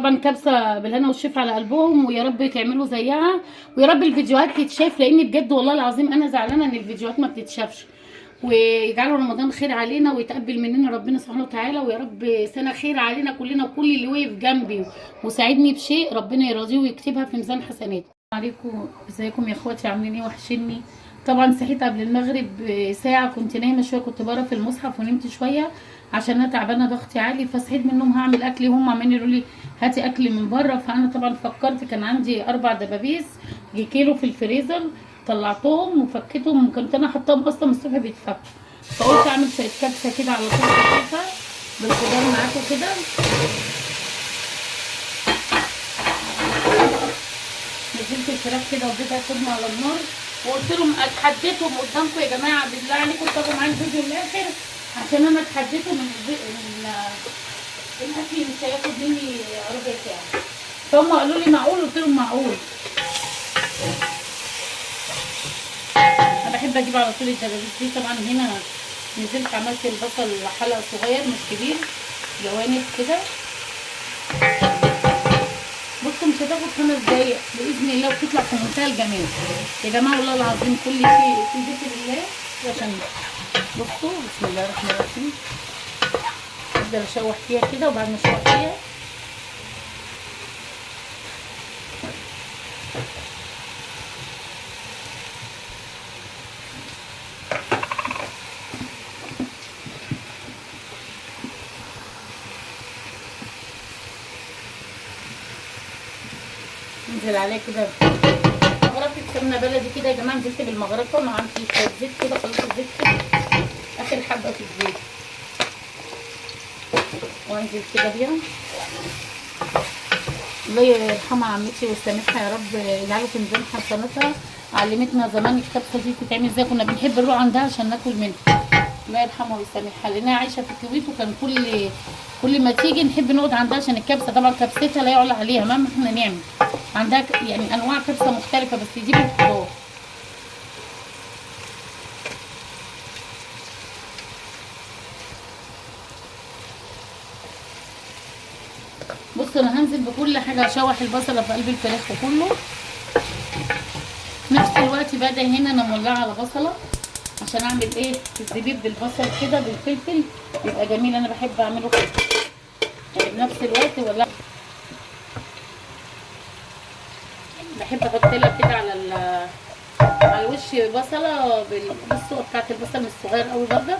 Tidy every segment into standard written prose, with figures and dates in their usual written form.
طبعا كبسة بالهنا والشفا على قلبهم، ويا رب تعملوا زيها، ويا رب الفيديوهات تتشاف، لان بجد والله العظيم انا زعلانة ان الفيديوهات ما بتتشافش. ويجعلوا رمضان خير علينا ويتقبل مننا ربنا سبحانه وتعالى، ويا رب سنة خير علينا كلنا، وكل اللي وقف جنبي وساعدني بشيء ربنا يرضيه ويكتبها في ميزان حسناته. عليكم، ازيكم يا اخواتي؟ عاملين ايه؟ وحشني. طبعا صحيت قبل المغرب ساعة، كنت نايمة شوية، كنت بقرا في المصحف ونمت شوية عشان انا تعبانة ضغطي عالي. فصحيت من النوم هعمل اكل، هم عمالين يقولوا لي هاتي اكل من بره. فانا طبعا فكرت، كان عندي 4 دبابيس كيلو في الفريزر، طلعتهم وفكيتهم، كنت انا حطاهم اصلا من الصبح بيتفكوا. فقلت اعمل شوية كبسة كده على طول خفيفة بالخضار معاكم كده. نزلت الفراخ كده واديتها صدمة على النار، وقلت لهم اتحديتهم قدامكم يا جماعة، بالله عليكم تابعوا معايا الفيديو للاخر عشان انا اتحديتهم من الاكل مش هياخد مني ربع ساعة. فهم قالوا لي معقول؟ قلت لهم معقول. انا بحب اجيب على طول الدبابيس دي. طبعا هنا نزلت عملت البصل حلقة صغير مش كبير، جوانب كده. بصوا مش هتاخد 5 دقايق باذن الله، وتطلع في منتهى الجمال يا جماعة والله العظيم. كل شيء في ذكر الله. عشان بصوا بسم الله الرحمن الرحيم، افضل اشوح فيها كده، وبعد ما اشوح فيها انزل عليها كده مغرفة سمنة بلدي كده يا جماعة. نزلت بالمغرفة مع شوية زيت كده، خلصت الزيت كده اخر حبة في الزيت، وانزل كده بيها. الله يرحمها عمتي ويسامحها يا رب، يجعله في ميزان حسناتها. علمتنا زمان الكبسة دي بتتعمل ازاي، كنا بنحب نروح عندها عشان ناكل منها. الله يرحمها ويسامحها، لانها عايشة في الكويت، وكان كل ما تيجي نحب نقعد عندها عشان الكبسه. طبعا كبستها لا يعلى عليها مهما احنا نعمل عندها، يعني انواع كبسة مختلفة، بس دي بالخضار. بصوا انا هنزل بكل حاجة، اشوح البصله في قلب الفراخ وكله. نفس الوقت بدا هنا انا مولعه على بصله عشان اعمل ايه الزبيب بالبصل كده بالفلفل، بيبقى جميل. انا بحب اعمله كده يعني بنفس الوقت، ولا بحب احط لها كده على الوش بصله. بصوا بتاعت البصل مش صغير قوي برده.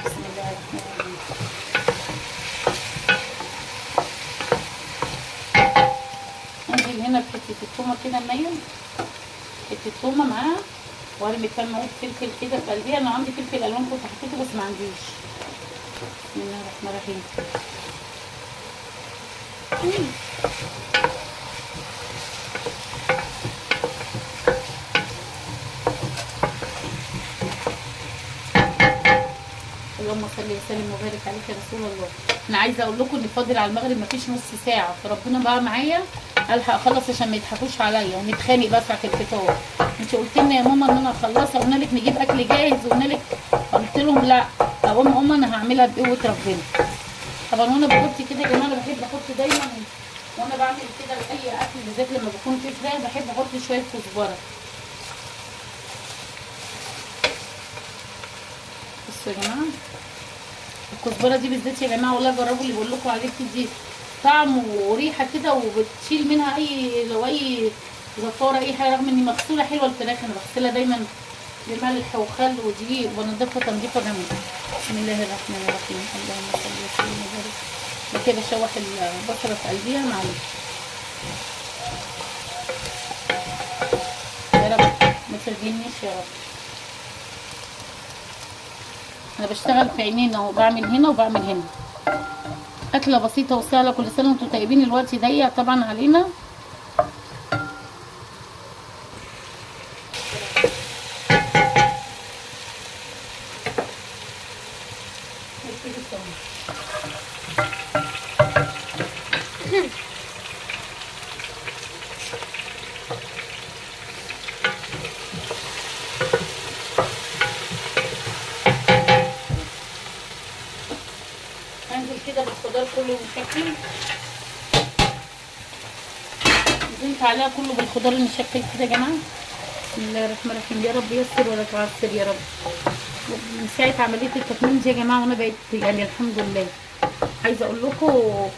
بسم الله الرحمن الرحيم. انزل هنا بحته التومه كده النية، حتة تومة معاها، وارمي كام عود فلفل كده في قلبيها. انا عندي فلفل الوان كنت حطيته بس ما عنديش. بسم الله الرحمن الرحيم. اللهم صل وسلم وبارك عليك يا رسول الله. انا عايزه اقول لكم ان فاضل على المغرب مفيش نص ساعة، فربنا بقى معايا الحق اخلص عشان ما يضحكوش عليا ونتخانق بقى ساعة الفطار. انت قلت لنا يا ماما ان انا اخلصها، قلنا لك نجيب اكل جاهز، قلنا لك، قلت لهم لا اقوم ام انا هعملها بقوة ربنا. طبعا وانا بحط كده يا جماعة، انا بحب احط دايما وانا بعمل كده لاي اكل، بالذات لما بكون في فراخ بحب احط شوية كزبره. بصوا يا جماعة الكزبره دي بالذات يا جماعة والله جربوا اللي بقول لكم عليه، بتدي طعم وريحه كده، وبتشيل منها اي لو اي زفاره اي حاجة، رغم اني مغسوله حلوة الفراخ، انا بغسلها دايما بملح وخل ودقيق وبنضفها تنظيفه جامدة. بسم الله الرحمن الرحيم. اللهم صل وسلم وبارك. كده بشوح البصله في قلبيها معلش يا رب ما ترجمنيش يا رب. انا بشتغل في عينين اهو، بعمل هنا وبعمل هنا. اكله بسيطة وسهلة. كل سنة وانتم طيبين. الوقت ضيق طبعا علينا. كده بالخضار كله مشكل، نزلت عليها كله بالخضار المشكل كده يا جماعة. بسم الله الرحمن الرحيم. يا رب يسر ولا تعسر يا رب. من ساعة عملية التكميم دي يا جماعة وانا بقيت يعني الحمد لله. عايزه اقول لكم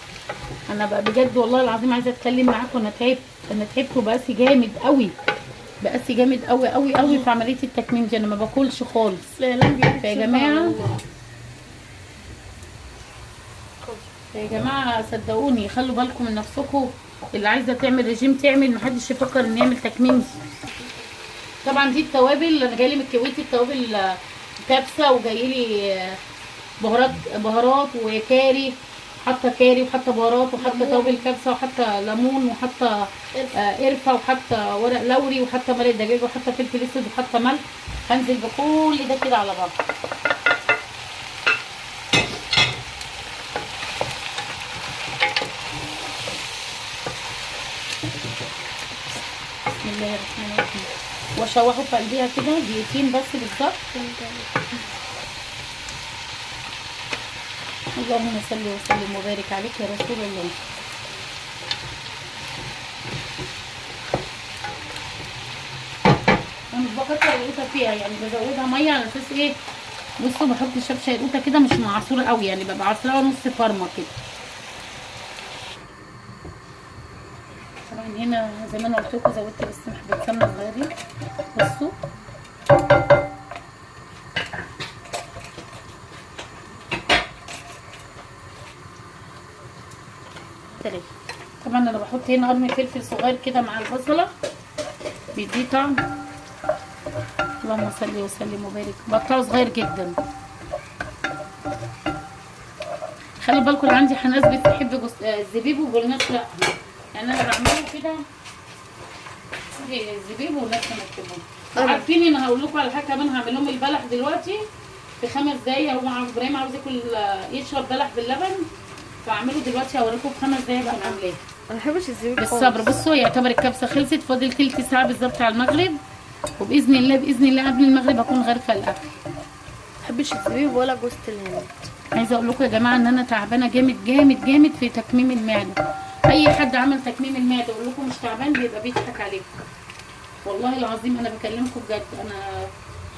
انا بقى بجد والله العظيم عايزه اتكلم معاكم. انا تعبت، انا تعبت وبقاسي جامد قوي، بقاسي جامد قوي قوي قوي في عملية التكميم دي. انا ما باكلش خالص. فيا جماعة، يا جماعة صدقوني خلوا بالكم من نفسكم. اللي عايزه تعمل رجيم تعمل، محدش يفكر ان يعمل تكميم. طبعا دي التوابل انا جايلي من الكويت، التوابل كبسة، وجايلي بهارات وكاري، حاطه كاري وحاطه بهارات وحاطه توابل كبسة وحاطه ليمون وحاطه قرفه وحاطه ورق لوري وحاطه مرق دجاج وحاطه فلفل اسود وحاطه ملح. هنزل بكل ده كده على بعض. بسم الله الرحمن الرحيم. واشوحه في قلبيها كده دقيقتين بس بالظبط. اللهم صل وسلم وبارك عليك يا رسول الله. انا مش بكتر القوطه فيها، يعني بزودها مية على اساس ايه؟ بصوا بحط شبشق القوطه كده مش معصوره قوي، يعني ببقى عصراها نص فرمه كده. طبعا هنا زي ما انا قلت لكم زودت بس حبه سمنه صغيرين. بصوا طبعا انا بحط هنا قرن فلفل صغير كده مع البصله بيديه طعم. اللهم صل وسلم وبارك. بقطعه صغير جدا. خلي بالكم اللي عندي ناس بتحب الزبيب والناس لا، يعني انا بعمله كده الزبيب والناس ما بتحبوش. عارفين انا هقول لكم على حاجة كمان، هعمل لهم البلح دلوقتي في 5 دقايق. هو ابراهيم عاوز ياكل يشرب بلح باللبن، فاعمله دلوقتي هوريكم في 5 دقايق بقى انا عاملاه. ما بحبش الزبيب بالصبر. بصوا يعتبر الكبسه خلصت، فاضل تلت ساعة بالظبط على المغرب، وباذن الله باذن الله قبل المغرب اكون غارفه الاكل. ما بحبش الزبيب ولا جوزة الهند. عايزه اقول لكم يا جماعة ان انا تعبانة جامد جامد جامد في تكميم المعدة. اي حد عمل تكميم المعدة يقول لكم مش تعبان بيبقى بيضحك عليكم. والله العظيم انا بكلمكم بجد، انا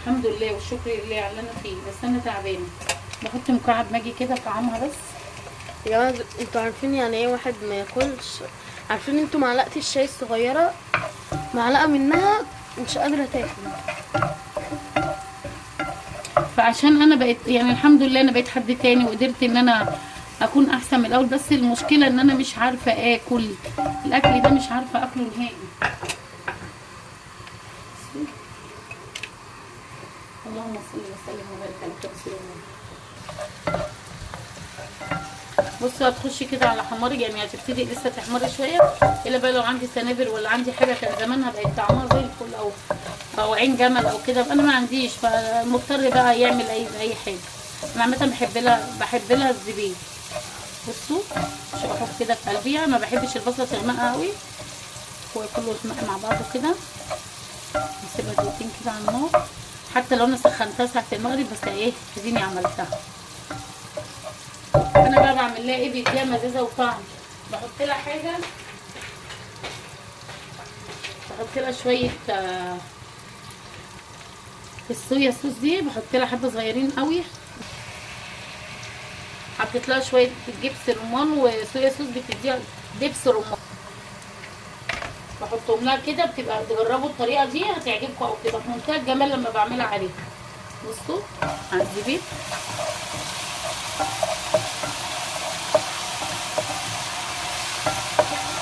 الحمد لله والشكر لله على اللي انا فيه، بس انا تعبانة. بحط مكعب ماجي كده طعمها بس. يا جماعة انتوا عارفين يعني ايه واحد ما ياكلش؟ عارفين انتوا معلقه الشاي الصغيرة معلقه منها مش قادرة تاكل. فعشان انا بقيت يعني الحمد لله انا بقيت حد تاني وقدرت ان انا اكون احسن من الاول، بس المشكلة ان انا مش عارفه اكل الاكل ده، مش عارفه اكله نهائي. اللهم صل وسلم وبارك على رسول الله. بصوا هتخشي كده على حمار، يعني هتبتدي لسه تحمري شوية، الا بقى لو عندي سنابل ولا عندي حاجة كان زمانها بقت طعمها زي الفل، او عين جمل او كده. انا ما عنديش، فالمضطر بقى يعمل اي حاجة. انا عامة بحب لها الزبيب. بصوا شوحوه كده في قلبيها، ما بحبش البصله تغمقها قوي، هو كله يغمق مع بعضه كده. نسيبها دقيقتين كده على النار، حتى لو انا سخنتها ساعة المغرب، بس ايه اديني عملتها. انا بقى بعمل لها ايه؟ بيديها مزازه وطعم. بحط لها حاجة، بحط لها شوية الصويا صوص دي، بحط لها حبه صغيرين قوي. حطيت لها شوية دبس رمان وصويا صوص، بتديها دبس رمان. بحطهم لها كده، بتبقى تجربوا الطريقة دي هتعجبكم، او بتبقى في منتهى الجمال لما بعملها عليها. بصوا على الزبيب.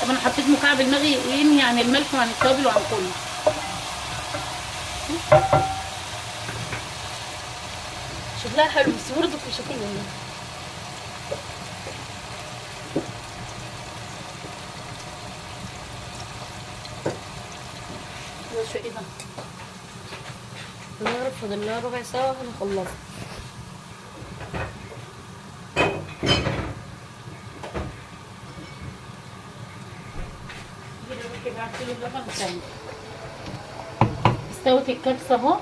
طب انا حطيت مكعب المغي ينهي عن الملح وعن التوابل وعن كله. شكلها حلو بس برضه مش هاكل منها. ايه ده؟ المغرب فاضل لها ربع ساعة وهنخلصها. استوت الكبسه اهو،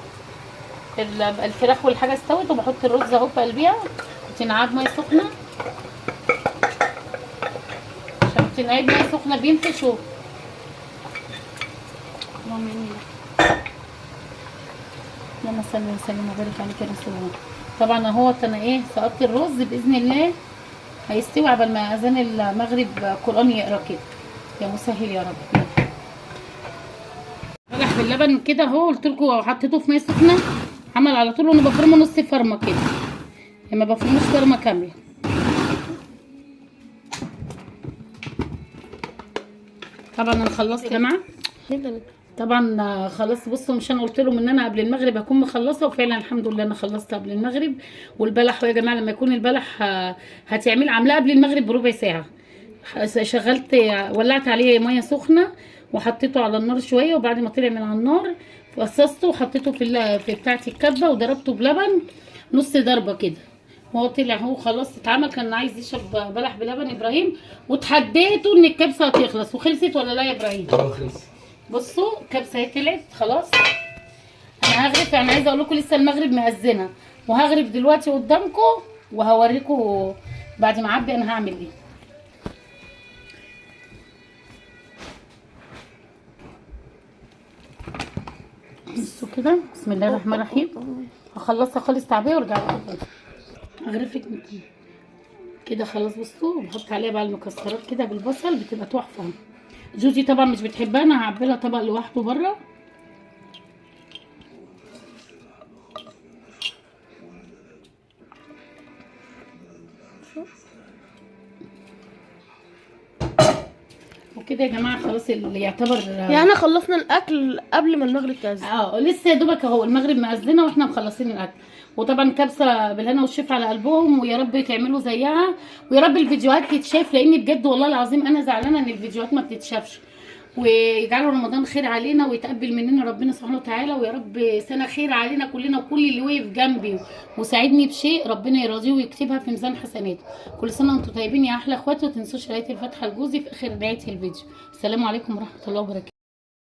الفراخ والحاجة استوت، وبحط الرز اهو في قلبيها. كنت نقعد مية سخنة. بتنقعيه بميه سخنة بينفش. اللهم امين. اللهم صل وسلم وبارك عليك يا رسول الله. طبعا اهوت انا ايه سقطت الرز باذن الله هيستوي عبال ما اذان المغرب قران يقرا كده، يا مسهل يا رب. بلح باللبن كده اهو، قلت لكم حطيته في مية سخنة عمل على طول، وانا بفرمه نص فرمه كده، يعني ما بفرموش فرمه كاملة. طبعا انا خلصت يا جماعة، طبعا خلاص. بصوا مش انا قلت لهم ان انا قبل المغرب هكون مخلصة، وفعلا الحمد لله انا خلصت قبل المغرب. والبلح يا جماعة لما يكون البلح هتعمل عاملاه قبل المغرب بربع ساعة، شغلت ولعت عليه مية سخنة وحطيته على النار شوية، وبعد ما طلع من على النار فصصته وحطيته في بتاعه الكبه، وضربته بلبن نص ضربه كده، وهو طلع هو خلاص اتعمل. كان عايز يشرب بلح بلبن ابراهيم، وتحديته ان الكبسه هتخلص، وخلصت ولا لا يا ابراهيم؟ طبعا خلص. بصوا الكبسه اهي طلعت خلاص. انا هغرف، يعني عايزه اقول لكم لسه المغرب مأذنه، وهغرف دلوقتي قدامكم وهوريكم بعد ما اعبي انا هعمل ايه. بصوا كده، بسم الله الرحمن الرحيم. هخلصها خالص تعبئة وارجع لكم تاني. هغرف لك كده خلاص. بصوا بحط عليها بقى المكسرات كده بالبصل، بتبقى تحفة. جوزي طبعا مش بتحبها، انا هعبي لها طبق لوحده بره. وكده يا جماعة خلاص اللي يعتبر يعني خلصنا الاكل قبل ما المغرب تأذن. لسه يا دوبك اهو المغرب مأذنه واحنا مخلصين الاكل. وطبعا كبسة بالهنا والشفا على قلبهم، ويا رب تعملوا زيها، ويا رب الفيديوهات تتشاف، لان بجد والله العظيم انا زعلانة ان الفيديوهات ما بتتشافش. ويجعلوا رمضان خير علينا ويتقبل مننا ربنا سبحانه وتعالى، ويا رب سنة خير علينا كلنا، وكل اللي وقف جنبي وساعدني بشيء ربنا يرضيه ويكتبها في ميزان حسناته. كل سنة وانتم طيبين يا احلى اخواتي، وما تنسوش قرايه الفاتحة لجوزي في اخر نهاية الفيديو. السلام عليكم ورحمة الله وبركاته.